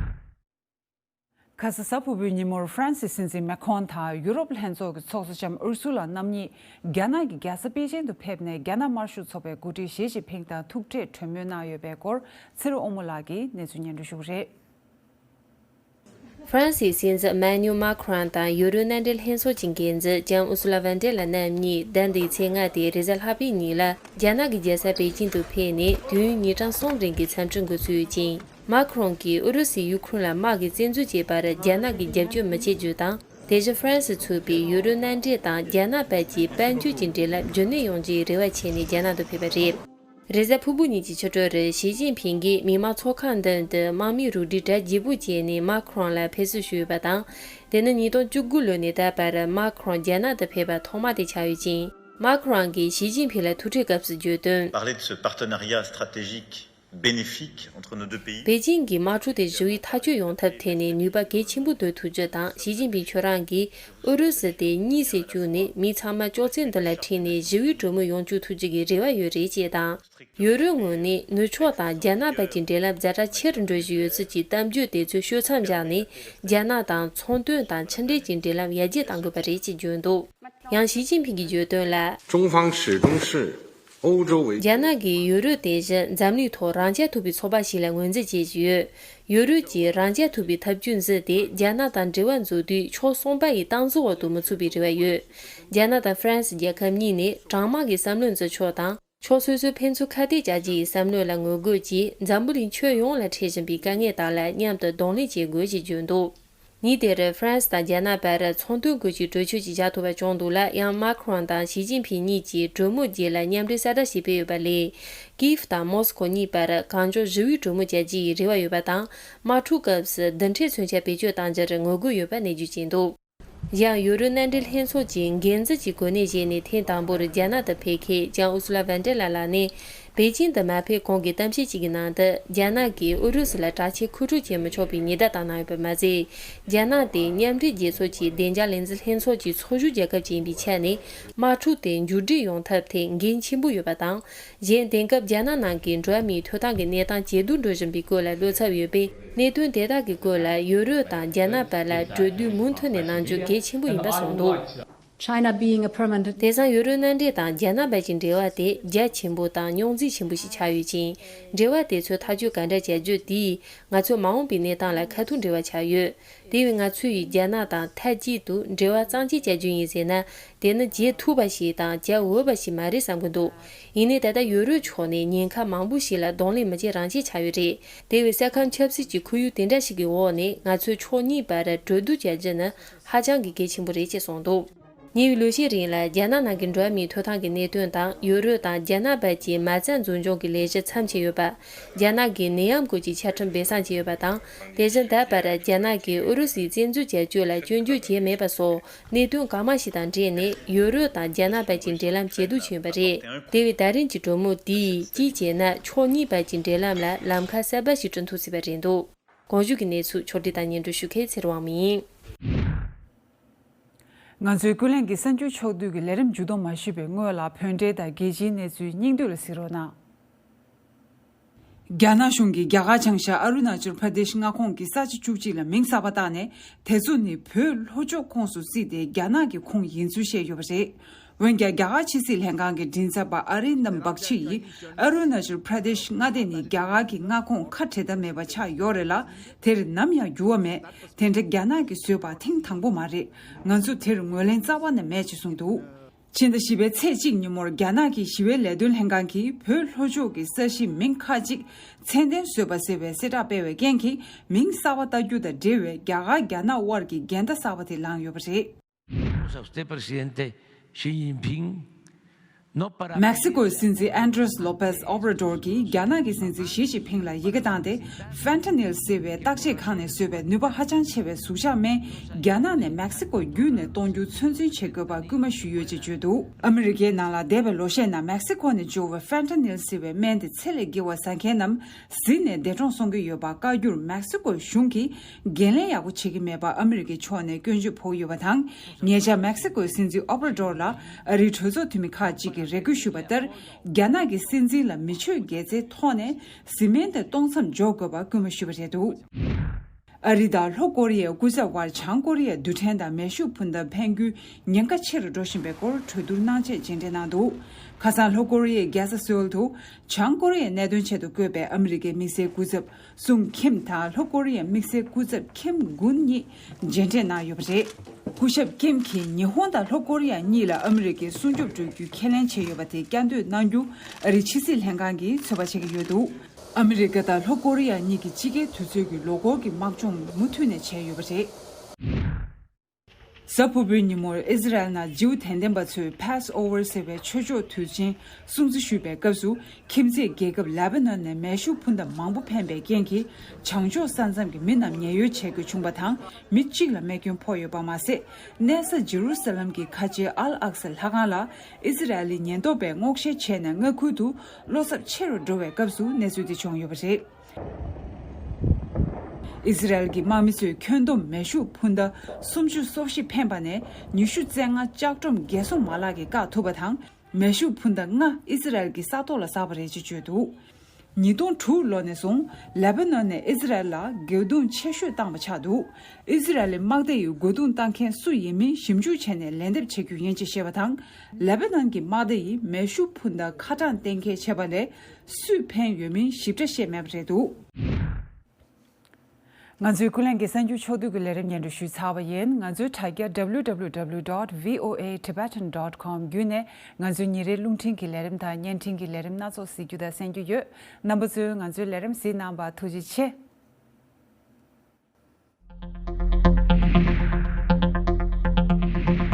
ཁ་ས་གཟའ་ཕུར་བུའི་ཉིན་མོར་ཧྥ་རན་སིའི་སྲིད་འཛིན་མེ་ཁོན་དང་ཡུ་རོབ་ལྷན་ཚོགས་ཀྱི་ཚོགས་གཙོ་ལྕམ་ཨུར་སུ་ལ་རྣམ་གཉིས་རྒྱ་ནག་གི་རྒྱལ་ས་པེ་ཅིང་དུ་ཕེབས་ནས་རྒྱ་ནག་དམར་ཤོག་ཚོགས་པའི་འགོ་ཁྲིད་ཞི་ཅིན་ཕིང་དང་ཐུག་འཕྲད་གྲོས་མོལ་གནང་ཡོད་པའི་སྐོར་ཚེ་རིང་དབང་མོ་ལགས་ཀྱིས་གནས་ཚུལ་སྙན་སྒྲོན་ཞུ་གི་རེད། ཧྥ་རན་སིའི་སྲིད་འཛིན་Emmanuel Macron་དང་ཡུ་རོབ་མནའ་འབྲེལ་ལྷན་ཚོགས་ཀྱི་འགན་འཛིན་ལྕམ་Ursula von der Leyen་རྣམ་གཉིས་ཟླ་འདིའི་ཚེས་ལྔ་སྟེ་རེས་གཟའ་ལྷག་པའི་ཉིན་ལ་རྒྱ་ནག་གི་རྒྱལ་ས་པེ་ཅིང་དུ་ཕེབས་ནས་དུས་ཡུན་ཉིན་གྲངས་གསུམ་རིང་གི་འཚམས་འདྲི་འགོ་ཚུགས་ཡོད་ཅིང་། མཱ་ཁི་རོང་གིས་ཨུ་རུ་སུས་ཡུ་ཁུ་རེན་ལ་དམག་གིས་བཙན་འཛུལ་བྱས་པར་རྒྱ་ནག་གིས་རྒྱབ་སྐྱོར་མི་བྱེད་རྒྱུ་དང་། དེ་བཞིན་ཧྥ་རན་སི་ཚུད་པའི་ཡུ་རོབ་མནའ་འབྲེལ་དང་རྒྱ་ནག་བར་གྱི་དཔལ་འབྱོར་གྱི་འབྲེལ་ལམ་རྒྱུན་གནས་ཡོང་རྒྱུའི་རེ་བ་བྱས་ནས་རྒྱ་ནག་ཏུ་ཕེབས་པ་རེད། རེས་གཟའ་ཕུར་བུ་ཉིན་གྱི་ཕྱི་དྲོ་རུ་ཞི་ཅིན་ཕིང་གིས་མི་དམངས་ཚོགས་ཁང་མདུན་དུ་དམག་མིའི་རུ་སྒྲིག་གྲ་རྒྱས་པོ་བྱས་ནས་མཱ་ཁི་རོང་ལ་ཕེབས་བསུ་ཞུས་པ་དང་། དེ་ནི་ཉིས་སྟོང་བཅུ་དགུ་ལོ་ནས་ད་བར་མཱ་ཁི་རོང་རྒྱ་ནག་ཏུ་ཕེབས་པ་ཐོག་མ་དེ་ཆགས་ཡོད་ཅིང་། མཱ་ཁི་རོང་གིས་ཞི་ཅིན་ཕིང་ལ་ཐུག་འཕྲད་སྐབས་སུ་བརྗོད་དོན། Parler de ce partenariat stratégique bénéfique entre nos deux pays. པེ་ཅིང་གིས་དམག་འཁྲུག་དེ་ཞི་བའི་ཐག་གཅོད་ཡོང་ཐབས་ཐད་ནས་ནུས་པ་གལ་ཆེན་པོ་འདོན་ཐུབ་རྒྱུ་དང་། ཞི་ཅིན་ཕིང་ཁྱོད་རང་གིས་ཨུ་རུ་སུ་དེ་གཉིས་སུ་བཅུག་ནས་མི་ཚང་མ་ཅོག་ཙེ་འདི་ལ་ཁྲིད་ནས་ཞི་བའི་གྲོས་མོལ་ཡོང་བཅུག་ཐུབ་རྒྱུ་གི་རེ་བ་ཡོད་རེད་ཅེས་དང་། ཡུ་རོབ་ངོས་ནས་ནུབ་ཕྱོགས་དང་རྒྱ་ནག་བར་གྱི་འབྲེལ་ལམ་ཛ་དྲག་ཆེ་རུ་འགྲོ་བཞིན་ཡོད་ཚུལ་གྱི་གཏམ་བརྗོད་དེ་ཚོའི་ཤོད་མཚམས་བཞག་ནས། རྒྱ་ནག་དང་ཚོང་དོན་དང་ཕྱི་འབྲེལ་གྱི་འབྲེལ་ལམ་ཡར་རྒྱས་གཏང་དགོས་པ་རེད་ཅེས་བརྗོད་འདུག་ཡང་ཞི་ཅིན་ཕིང་གིས་བརྗོད་དོན་ལ། 中方始终视欧洲为 རྒྱ་ནག་གིས་ཡུ་རོབ་དེ་བཞིན་འཛམ་གླིང་ཐོག་རང་རྐྱ་ཐུབ་པའི་ཚོགས་པ་ཞིག་ལ་ངོས་འཛིན་བྱེད་བཞིན་ཡོད། ཡུ་རོབ་ཀྱིས་རང་རྐྱ་ཐུབ་པའི་ཐབས་ཇུས་འཛིན་ཏེ་རྒྱ་ནག་དང་འབྲེལ་བ་འཛུགས་དུས་ཕྱོགས་གསུམ་པ་ཡི་སྟངས་འཛིན་འོག་ཏུ་མི་ཚུད་པའི་རེ་བ་ཡོད། རྒྱ་ནག་དང་ཧྥ་རན་སི་རྒྱལ་ཁབ་གཉིས་ནས་གྲང་དམག་གི་བསམ་བློ་འཛིན་ཕྱོགས་དང་། ཕྱོགས་སོ་སོའི་ཕན་ཚུན་ཁ་གཏད་བཅའ་རྒྱུ་ཡི་བསམ་བློ་ལ་ངོ་རྒོལ་གྱིས་འཛམ་བུ་གླིང་ཁྱོན་ཡོངས་ལ་འཕྲད་བཞིན་པའི་དཀའ་ངལ་དག་ལ་མཉམ་དུ་གདོང་ལེན་བྱེད་དགོས་ཞེས་བརྗོད་འདུག་ཉིན་དེར་ཧྥ་རན་སི་དང་རྒྱ་ནག་བར་ཚོང་དོན་སྐོར་གྱི་གྲོས་ཆོད་ཅིག་བཞག་ཐུབ་པ་བྱུང་འདུག་ལ། ཡང་མཱ་ཁི་རོང་དང་ཞི་ཅིན་ཕིང་གཉིས་ཀྱིས་གྲོས་མོལ་རྗེས་ལ་མཉམ་འབྲེལ་གསལ་བསྒྲགས་ཤིག་སྤེལ་ཡོད་པ་ལས། ཀིབ་དང་མོ་སི་ཁོ་གཉིས་བར་གང་མགྱོགས་ཞི་བའི་གྲོས་མོལ་བྱ་རྒྱུ་ཡི་རེ་བ་ཡོད་པ་དང་། དམག་འཁྲུག་སྐབས་སུ་རྡུལ་ཕྲན་མཚོན་ཆ་བེད་སྤྱོད་གཏང་རྒྱུར་ངོ་རྒོལ་ཡོད་པ་གནས་ཚུལ་བྱིན་འདུག་ཡང་ཡུ་རོབ་མནའ་འབྲེལ་ལྷན་ཚོགས་ཀྱི་འགན་འཛིན་གྱི་གོ་གནས་བཞེས་ནས་ཐེངས་དང་པོར་རྒྱ་ནག་ཏུ་ཕེབས་མཁན་ལྕམ་ཨུ་སུ་ལ་ཝན་ཏེ་ལ་ལགས་ནས། པེ་ཅིང་དུ་མ་ཕེབས་གོང་གི་གཏམ་བཤད་ཅིག་གི་ནང་དུ། རྒྱ་ནག་གིས་ཨུ་རུ་སུ་ལ་དྲག་ཆས་མཁོ་སྤྲོད་བྱེད་མི་ཆོག་པའི་ཉེན་བརྡ་བཏང་གནང་ཡོད་པ་མ་ཟད། རྒྱ་ནག་དེ་མཉམ་འབྲེལ་རྒྱལ་ཚོགས་ཀྱི་བདེ་འཇགས་ལས་འཛིན་ལྷན་ཚོགས་ཀྱི་ཚོགས་ཞུགས་རྒྱལ་ཁབ་ཅིག་ཡིན་པའི་ཆ་ནས། དམག་འཁྲུག་དེ་མཇུག་སྒྲིལ་ཡོང་ཐབས་ཐད་འགན་ཆེན་པོ་ཡོད་པ་དང་། གཞན་དེང་སྐབས་རྒྱ་ནག་ནང་གི་འགྲོ་བ་མིའི་ཐོབ་ཐང་གི་གནས་སྟངས་ཇེ་སྡུག་འགྲོ་བཞིན་པའི་སྐོར་ལ་བློ་འཚབ་ཡོད་པས། གནད་དོན་དེ་དག་གི་སྐོར་ལ་ཡུ་རོབ་དང་རྒྱ་ནག་བར་ལ་གྲོས་བསྡུར་མུ་མཐུད་ནས་གནང་རྒྱུ་གལ་ཆེན་པོ་ཡིན་པ་གསུངས་འདུག China being a permanent དེང་སང་ཡུ་རོབ་མནའ་འབྲེལ་དང་རྒྱ་ནག་བར་གྱི་འབྲེལ་བ་དེ་རྒྱ་ཆེན་པོ་དང་རྙོག་འཛིང་ཆེན་པོ་ཞིག་ཆགས་ཡོད་ཅིང་། འབྲེལ་བ་དེ་ཚོ་ཐག་གཅོད་ག་འདྲ་བྱ་རྒྱུ་དེས་ང་ཚོའི་མ་འོངས་པའི་གནས་སྟངས་ལ་ཁ་ཐུག་འབྲེལ་བ་ཆགས་ཡོད། དེ་བས་ང་ཚོ་ཡིས་རྒྱ་ནག་དང་མཐའ་གཅིག་ཏུ་འབྲེལ་བ་གཙང་བཅད་བྱ་རྒྱུ་ཡིན་ཟེར་ན། དེ་ནི་བྱེད་ཐུབ་པ་ཞིག་དང་བྱ་འོས་པ་ཞིག་མ་རེད་བསམ་གྱི་འདུག་ཡིན་ནའི་ད་ལྟ་ཡུ་རོབ་ཕྱོགས་ནས་ཉེན་ཁ་མང་པོ་ཞིག་ལ་གདོང་ལེན་མི་བྱེད་རང་བྱེད་ཆགས་ཡོད་རེད། དེ་བས་ས་ཁམས་ཆབ་སྲིད་ཀྱི་ཁོར་ཡུག་དེ་འདྲ་ཞིག་གི་འོག་ནས་ང་ཚོས་ཕྱོགས་གཉིས་བར་གྲོས་བསྡུར་བྱ་རྒྱུ་ནི་ཧ་ཅང་གི་གལ་ཆེན་པོ་རེད་ཅེས་གསུངས་འདུག་ཉེ་བའི་ལོ་ཤས་རིང་ལ་རྒྱ་ནག་ནང་གི་འགྲོ་བ་མིའི་ཐོབ་ཐང་གི་གནད་དོན་དང་། ཡུ་རོབ་དང་རྒྱ་ནག་བར་གྱི་མ་རྩ་འཛིན་སྐྱོང་གི་ལས་གཞི་མཚམས་ཆད་ཡོད་པ། རྒྱ་ནག་གིས་ནད་ཡམས་སྐོར་གྱི་ཆ་ཁྲིམས་སྦས་གསང་བྱས་ཡོད་པ་དང་། དེ་བཞིན་ད་བར་རྒྱ་ནག་གིས་ཨུ་རུ་སུའི་བཙན་འཛུལ་བྱ་སྤྱོད་ལ་སྐྱོན་བརྗོད་བྱས་མེད་པ་སོགས། གནད་དོན་གང་མང་ཞིག་དང་འབྲེལ་ནས། ཡུ་རོབ་དང་རྒྱ་ནག་བར་གྱི་འབྲེལ་ལམ་ཇེ་སྡུག་ཕྱིན་ཡོད་པ་རེད། དེ་བས་ད་རིང་གི་གྲོས་མོལ་འདིས་གཅིག་བྱས་ན། ཕྱོགས་གཉིས་བར་གྱི་འབྲེལ་ལམ་ལ་ལམ་ཁ་གསར་པ་ཞིག་བསྐྲུན་ཐུབ་སྲིད་པ་རེད་འདུག་གོང་ཞུས་ཀྱི་གནས་ཚུལ་ཕྱོགས་སྒྲིག་དང་སྙན་སྒྲོན་ཞུ་མཁན་ཚེ་རིང་དབང་མོ་ཡིན། ང་ཚོའི་ཀུན་གླེང་གི་གསར་འགྱུར་ཕྱོགས་བསྡུས་ཀྱི་ལས་རིམ་མཇུག་བསྡོམས་མ་ཞུས་པའི་སྔོན་ལ། བོད་འབྲེལ་དང་རྒྱལ་སྤྱིའི་གནས་ཚུལ་སྙིང་བསྡུས་ལ་གཟིགས་རོགས་གནང་། རྒྱ་ནག་གཞུང་གིས་རྒྱ་གར་བྱང་ཤར་ཨ་རུ་ན་ཅལ་པྲ་དེཤ་མངའ་ཁོངས་ཀྱི་ས་ཆ་བཅུ་གཅིག་ལ་མིང་གསར་པ་བཏགས་ནས། དེ་ཚོ་ནི་བོད་ལྷོ་ཕྱོགས་ཁོངས་སུ་བརྩིས་ཏེ། རྒྱ་ནག་གི་ཁོངས་ཡིན་ཚུལ་བཤད་ཡོད་པ་རེད། འོན་ཀྱང་། རྒྱ་གར་ཕྱི་སྲིད་ལྷན་ཁང་གི་མགྲིན་ཚབ་པ་ཨ་རིན་དམ་བག་ཆི་ཡིས། ཨ་རུ་ན་ཅལ་པྲ་དེཤ་མངའ་སྡེ་ནི་རྒྱ་གར་གྱི་མངའ་ཁོངས་ཁ་བྲལ་ཐབས་མེད་པ་ཆགས་ཡོད་རེད་ལ། དེར་ནམ་ཡང་འགྱུར་བ་མེད། དེ་འདྲ་རྒྱ་ནག་གིས་བཟོས་པ་ཐེངས་དང་པོ་མ་རེད། ང་ཚོ་དེར་ངོས་ལེན་རྩ་བ་ནས་མེད་ཅེས་གསུངས་འདུག་ཕྱི་ཟླ་བཞི་པའི་ཚེས་གཅིག་ཉིན་མོར་རྒྱ་ནག་གི་ཞི་བའི་ལས་དོན་ལྷན་ཁང་གིས་བོད་ལྷོ་ཕྱོགས་ཀྱི་ས་གཞི་མིང་ཁག་ཅིག་མཚན་ལྡན་བཟོས་པ་ཟེར་བའི་གསལ་བསྒྲགས་སྤེལ་བའི་རྐྱེན་གྱིས། མིང་གསར་པ་བཏགས་རྒྱུ་དང་འབྲེལ་བའི་རྒྱ་གར་རྒྱ་ནག་དབར་གྱི་འགལ་ཟླ་གསར་པ་དེ་ལངས་ཡོད་པ་རེད། Usted presidente Xi Jinping no para མེག་སི་ཀོའི་སྲིད་འཛིན་ཨན་ཌྲེས་ལོ་པེས་ཨོབ་ར་ཌོར་གྱིས་རྒྱ་ནག་གི་སྲིད་འཛིན་ཞི་ཅིན་ཕིང་ལ་ཡི་གེ་བཏང་སྟེ། ཕེན་ཐ་ནིལ་ཟེར་བའི་བརྟག་དཔྱད་ཁང་ནས་བཟོས་པའི་ནུས་པ་ཧ་ཅང་ཆེ་བའི་ཟུག་གཅོག་སྨན་རྒྱ་ནག་ནས་མེག་སི་ཀོ་བརྒྱུད་ནས་གཏོང་རྒྱུ་ཚོད་འཛིན་བྱེད་དགོས་པར་སྐུལ་མ་ཞུས་ཡོད་ཅེས་བརྗོད་འདུག་ཨ་མི་རི་ཀའི་ནང་ལ་འདས་པའི་ལོ་ཤས་ནང་མེག་སི་ཀོ་ནས་འབྱོར་བའི་ཕེན་ཐ་ནིལ་ཟེར་བའི་སྨན་དེ་ཚད་ལས་བརྒལ་བ་ཟ་མཁན་རྣམས་ཟིན་ནས་འདས་གྲོངས་སོང་གི་ཡོད་པ་བཀའ་འགྱུར་མེག་སི་ཀོའི་གཞུང་གིས་འགན་ལེན་ཡག་པོ་བྱེད་ཀྱི་མེད་པར་ཨ་མི་རི་ཀའི་ཕྱོགས་ནས་སྐྱོན་བརྗོད་ཕོག་ཡོད་པ་དང་། ཉེ་ཆར་མེག་སི་ཀོའི་སྲིད་འཛིན་ཨོབ་ར་ཌོར་ལ་ཨ་རིའི་གྲོས་ཚོགས་འཐུས་མི་ཁག་ཅིག་གིས་རེ་སྐུལ་ཞུས་པ་ལྟར། རྒྱ་ནག་གི་སྲིད་འཛིན་ལ་མི་ཆོས་དགེ་རྩའི་ཐོག་ནས་ཟིན་སྨན་དེ་གཏོང་མཚམས་འཇོག་དགོས་པར་སྐུལ་མ་ཞུས་པ་རེད་འདུག་ཨ་རི་དང་ལྷོ་ཀོ་རི་ཡའི་སྐུ་ཚབ་དབར་བྱང་ཀོ་རི་ཡའི་རྡུལ་ཕྲན་དང་མེ་ཤུགས་འཕུར་མདའ་འཕེན་རྒྱུའི་ཉེན་ཁ་ཆེ་རུ་འགྲོ་བཞིན་པའི་སྐོར་གྲོས་བསྡུར་གནང་ཆེད་རྗེས་འབྲེལ་གནང་འདུག་ཁ་སང་ལྷོ་ཀོ་རི་ཡའི་རྒྱལ་ས་སེའུལ་དུ་བྱང་ཀོ་རི་ཡའི་གནད་དོན་ཆེད་དུ་བསྐོས་པའི་ཨ་མི་རི་ཀའི་དམིགས་བསལ་སྐུ་ཚབ་སུང་ཁིམ་དང་ལྷོ་ཀོ་རི་ཡའི་དམིགས་བསལ་སྐུ་ཚབ་ཁིམ་གུན་གཉིས་མཇལ་འཕྲད་གནང་ཡོད་པ་རེད། སྐུ་ཞབས་ཁིམ་གྱིས་ཉི་ཧོང་དང་ལྷོ་ཀོ་རི་ཡ་གཉིས་ལ་ཨ་མི་རི་ཀའི་སྲུང་སྐྱོབ་སྤྲོད་རྒྱུའི་ཁས་ལེན་བྱས་ཡོད་པ་དེ་བསྐྱར་ཟློས་གནང་རྒྱུ་ཨ་རིའི་ཕྱི་སྲིད་ལྷན་ཁང་གིས་ཚོད་དཔག་བྱེད་ཀྱི་ཡོད་འདུག་ཨ་མི་རི་ཀ་དང་ལྷོ་ཀོ་རི་ཡ་གཉིས་ཀྱི་དཔྱིད་ཀའི་དུས་ཚོད་ཀྱི་ལོ་འཁོར་གྱི་དམག་སྦྱོང་མུ་མཐུད་ནས་བྱས་ཡོད་པ་རེད། གཟའ་ཕུར་བུའི་ཉིན་མོར་ཨི་ཟི་རལ་ནང་ཇིའུ་དད་ལྡན་པ་ཚོས་Passover་ཟེར་བའི་ཆོས་ཕྱོགས་དུས་ཆེན་སྲུང་བརྩི་ཞུས་པའི་སྐབས་སུ། ཁྱིམ་མཚེས་རྒྱལ་ཁབ་ལེ་བྷ་ནོན་ནས་མེ་ཤུགས་འཕུར་མདའ་མང་པོ་འཕེན་པའི་རྐྱེན་གྱིས། བྱང་ཕྱོགས་ས་མཚམས་ཀྱི་མི་རྣམས་ཉེན་གཡོལ་བྱེད་དགོས་བྱུང་བ་དང་། མི་གཅིག་ལ་རྨས་སྐྱོན་ཕོག་ཡོད་པ་མ་ཟད། གནས་ས་ཇེ་རུ་ས་ལམ་གྱི་ཁ་ཆེའི་ཨལ་ཨག་ས་ལྷ་ཁང་ལ་ཨི་ཟི་རལ་ལི་ཉེན་རྟོག་པས་སྔོག་བཤེར་བྱས་ནས། མངའ་ཁུལ་དུ་བློ་འཚབ་ཆེ་རུ་འགྲོ་བའི་སྐབས་སུ་གནས་ཚུལ་དེ་བྱུང་ཡོད་པ་རེད། ཨི་ཟི་རལ་གྱི་དམག་མི་ཚོས་ཁྱོན་བསྡོམས་མེ་ཤུགས་འཕུར་མདའ་སུམ་ཅུ་སོ་བཞི་འཕེན་པ་ནས་ཉི་ཤུ་རྩ་ལྔ་ལྕགས་སྒྲོམ་བརྒལ་སོང་མ་ལག་གིས་བཀག་ཐུབ་པ་དང་། མེ་ཤུགས་འཕུར་མདའ་ལྔ་ཨི་ཟི་རལ་གྱི་ས་ཐོག་ལ་ཟགས་པ་རེད་ཅེས་བརྗོད་འདུག་ཉིས་སྟོང་དྲུག་ལོ་ནས་བཟུང་ལེ་བྷ་ནོན་ནས་ཨི་ཟི་རལ་ལ་རྒོལ་རྡུང་ཆེ་ཤོས་བཏང་བ་ཆགས་འདུག་ཨི་ཟི་རལ་ལི་དམག་སྡེ་ཡིས་རྒོལ་རྡུང་བཏང་མཁན་སུ་ཡིན་མིན་ཞིབ་འཇུག་བྱས་ནས་ལན་འདེབས་བྱེད་རྒྱུ་ཡིན་ཅེས་བཤད་པ་དང་། ལེ་བྷ་ནོན་གྱི་དམག་སྡེ་ཡིས་མེ་ཤུགས་འཕུར་མདའ་ཁ་གྲངས་གཏན་འཁེལ་བྱས་པ་ལས། སུས་འཕེན་ཡོད་མིན་ཞིབ་ཕྲ་བཤད་མེད་པ་རེད་འདུག་ང་ཚོའི་ཀུན་གླེང་གི་གསར་འགྱུར་ཕྱོགས་བསྡུས་ཀྱི་ལས་རིམ་སྙན་སྒྲོན་ཞུས་ཚར་བ་ཡིན། ང་ཚོའི་དྲ་རྒྱ་W W W dot V O A Tibetan dot com བརྒྱུད་ནས་ང་ཚོའི་ཉིན་རེའི་རླུང་འཕྲིན་གྱི་ལས་རིམ་དང་བརྙན་འཕྲིན་གྱི་ལས་རིམ་སྣ་ཚོགས་གཟིགས་རྒྱུ་དང་གསན་རྒྱུ་ཡོད། རྣམ་པ་ཚོས་ང་ཚོའི་ལས་རིམ་གཟིགས་གནང་བར་ཐུགས་རྗེ་ཆེ།